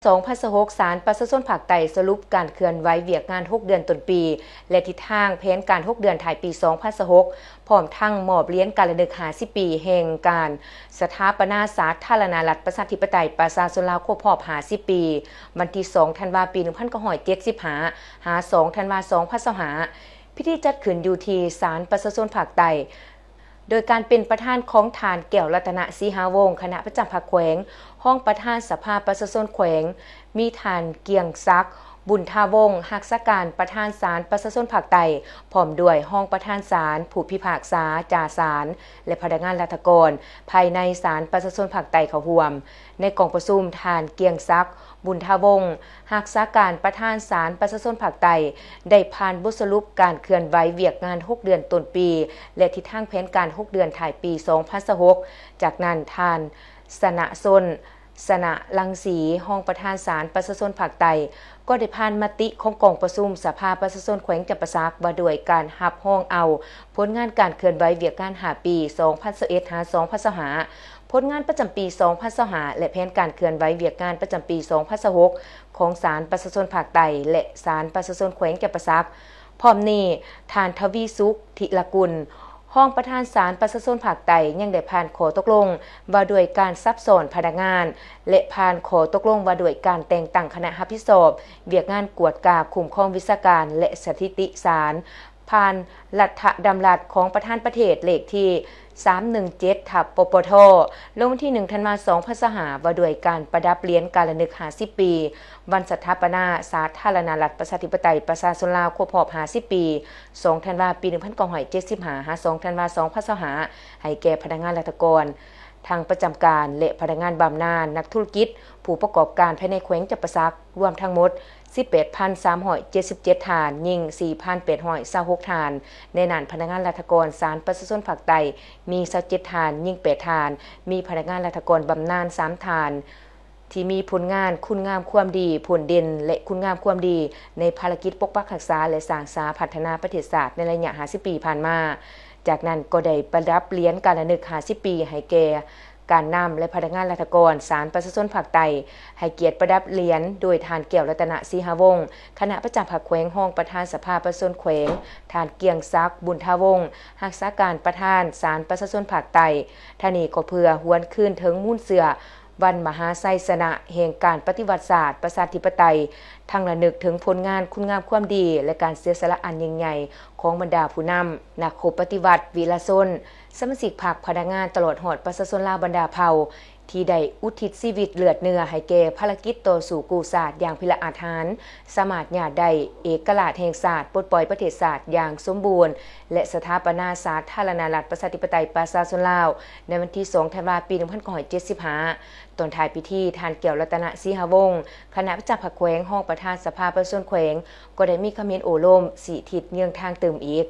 ສອງພັນຊາວຫົກ ສານປະຊາຊົນພາກໃຕ້ສະຫຼຸບການເຄື່ອນໄຫວວຽກງານຫົກເດືອນຕົ້ນປີ ແລະ ທິດທາງແຜນການຫົກເດືອນທ້າຍປີສອງພັນຊາວຫົກ ພ້ອມທັງມອບຫຼຽນການລະນຶກຫ້າສິບປີແຫ່ງການສະຖາປະນາສາທາລະນະລັດ ປະຊາທິປະໄຕ ປະຊາຊົນລາວ ຄົບຮອບຫ້າສິບປີ ວັນທີສອງທັນວາ ປີໜຶ່ງພັນເກົ້າຮ້ອຍເຈັດສິບຫ້າ ຫາສອງທັນວາ ສອງພັນຊາວຫ້າ ພິທີຈັດຂຶ້ນຢູ່ທີ່ສານປະຊາຊົນພາກໃຕ້ ໂດຍການເປັນປະທານຂອງທ່ານ ແກ້ວລັດຕະນະ ສີຫາວົງ ຄະນະປະຈຳພັກແຂວງ, ຮອງປະທານສະພາປະຊາຊົນແຂວງ, ມີທ່ານ ກຽງສັກ ບຸນທາວົງ ຮັກສາການປະທານສານປະຊາຊົນພາກໃຕ້, ພ້ອມດ້ວຍຮອງປະທານສານ, ຜູ້ພິພາກສາ, ຈ່າສານ ແລະ ພະນັກງານລັດຖະກອນພາຍໃນສານປະຊາຊົນພາກໃຕ້ເຂົ້າຮ່ວມ. ໃນກອງປະຊຸມ, ທ່ານ ກຽງສັກ ບຸນທາວົງ ຮັກສາການປະທານສານປະຊາຊົນພາກໃຕ້ ໄດ້ຜ່ານບົດສະຫຼຸບການເຄື່ອນໄຫວວຽກງານຫົກເດືອນຕົ້ນປີ ແລະ ທິດທາງແຜນການຫົກເດືອນທ້າຍປີສອງພັນຊາວຫົກ. ຈາກນັ້ນ, ທ່ານ ຊະນະຊົນ ຊະນະລັງສີ ຮອງປະທານສານປະຊາຊົນພາກໃຕ້ ກໍໄດ້ຜ່ານມະຕິຂອງກອງປະຊຸມສະພາປະຊາຊົນແຂວງຈຳປາສັກ ວ່າດ້ວຍການຮັບຮອງເອົາຜົນງານການເຄື່ອນໄຫວວຽກງານຫ້າປີ ສອງພັນຊາວເອັດ ຫາ ສອງພັນຊາວຫ້າ ຜົນງານປະຈຳປີສອງພັນຊາວຫ້າ ແລະ ແຜນການເຄື່ອນໄຫວວຽກງານປະຈຳປີສອງພັນຊາວຫົກ ຂອງສານປະຊາຊົນພາກໃຕ້ ແລະ ສານປະຊາຊົນແຂວງຈຳປາສັກ. ພ້ອມນີ້, ທ່ານ ທະວີສຸກ ທິລະກຸນ ຮອງປະທານສານປະຊາຊົນພາກໃຕ້ ຍັງໄດ້ຜ່ານຂໍ້ຕົກລົງວ່າດ້ວຍການສັບຊ້ອນພະນັກງານ ແລະ ຜ່ານຂໍ້ຕົກລົງວ່າດ້ວຍການແຕ່ງຕັ້ງຄະນະຮັບຜິດຊອບວຽກງານກວດກາຄຸ້ມຄອງວິຊາການ ແລະ ສະຖິຕິສານ ຜ່ານລັດຖະດຳລັດຂອງປະທານປະເທດເລກທີສາມໜຶ່ງເຈັດ ທັບ ປປທ ລົງວັນທີໜຶ່ງ ທັນວາ ສອງພັນຊາວຫ້າ ວ່າດ້ວຍການປະດັບຫຼຽນການລະນຶກຫ້າສິບປີ ວັນສະຖາປະນາສາທາລະນະລັດ ປະຊາທິປະໄຕ ປະຊາຊົນລາວ ຄົບຮອບຫ້າສິບປີ ສອງທັນວາ ປີໜຶ່ງພັນເກົ້າຮ້ອຍເຈັດສິບຫ້າ ຫາ ສອງທັນວາ ສອງພັນຊາວຫ້າ ໃຫ້ແກ່ພະນັກງານລັດຖະກອນ ທັງປະຈຳການ ແລະ ພະນັກງານບຳນານ, ນັກທຸລະກິດ, ຜູ້ປະກອບການພາຍໃນແຂວງຈຳປາສັກ ລວມທັງໝົດສິບແປດພັນສາມຮ້ອຍເຈັດສິບເຈັດທ່ານ, ຍິງສີ່ພັນແປດຮ້ອຍຊາວຫົກທ່ານ. ໃນນັ້ນ, ພະນັກງານລັດຖະກອນສານປະຊາຊົນພາກໃຕ້ມີຊາວເຈັດທ່ານ, ຍິງແປດທ່ານ, ມີພະນັກງານລັດຖະກອນບຳນານສາມທ່ານ ທີ່ມີຜົນງານຄຸນງາມຄວາມດີ, ຜົນເດັ່ນ ແລະ ຄຸນງາມຄວາມດີໃນພາລະກິດປົກປັກຮັກສາ ແລະ ສ້າງສາພັດທະນາປະເທດຊາດໃນໄລຍະຫ້າສິບປີຜ່ານມາ. ຈາກນັ້ນກໍໄດ້ປະດັບຫຼຽນການລະນຶກຫ້າສິບປີໃຫ້ແກ່ການນຳ ແລະ ພະນັກງານລັດຖະກອນສານປະຊາຊົນພາກໃຕ້, ໃຫ້ກຽດປະດັບຫຼຽນໂດຍທ່ານ ແກ້ວລັດຕະນະ ສີຫາວົງ ຄະນະປະຈຳພັກແຂວງ, ຮອງປະທານສະພາປະຊາຊົນແຂວງ, ທ່ານ ກຽງສັກ ບຸນທາວົງ ຮັກສາການປະທານສານປະຊາຊົນພາກໃຕ້. ທັງນີ້ກໍເພື່ອຫວນຄືນເຖິງມູນເຊື້ອ ວັນມະຫາໄຊຊະນະແຫ່ງການປະຕິວັດຊາດປະຊາທິປະໄຕ, ທັງລະນຶກເຖິງຜົນງານຄຸນງາມຄວາມດີ ແລະ ການເສຍສະຫຼະອັນຍິ່ງໃຫຍ່ຂອງບັນດາຜູ້ນຳ, ນັກຮົບປະຕິວັດ, ວີລະຊົນ, ສະມາຊິກພັກ, ພະນັກງານ, ຕະຫຼອດຮອດປະຊາຊົນລາວບັນດາເຜົ່າ ທີ່ໄດ້ອຸທິດຊີວິດເລືອດເນື້ອໃຫ້ແກ່ພາລະກິດຕໍ່ສູ້ກູ້ຊາດຢ່າງພິລະອາດຫານ, ສາມາດຍາດໄດ້ເອກະລາດແຫ່ງຊາດ, ປົດປ່ອຍປະເທດຊາດຢ່າງສົມບູນ ແລະ ສະຖາປະນາສາທາລະນະລັດ ປະຊາທິປະໄຕ ປະຊາຊົນລາວ ໃນວັນທີສອງ ທັນວາ ປີໜຶ່ງພັນເກົ້າຮ້ອຍເຈັດສິບຫ້າ. ຕອນທ້າຍພິທີ, ທ່ານ ແກ້ວລັດຕະນະ ສີຫາວົງ ຄະນະປະຈຳພັກແຂວງ, ຮອງປະທານສະພາປະຊາຊົນແຂວງ ກໍໄດ້ມີຄຳເຫັນໂອ້ລົມ, ຊີ້ທິດເຍືອງທາງຕື່ມອີກ.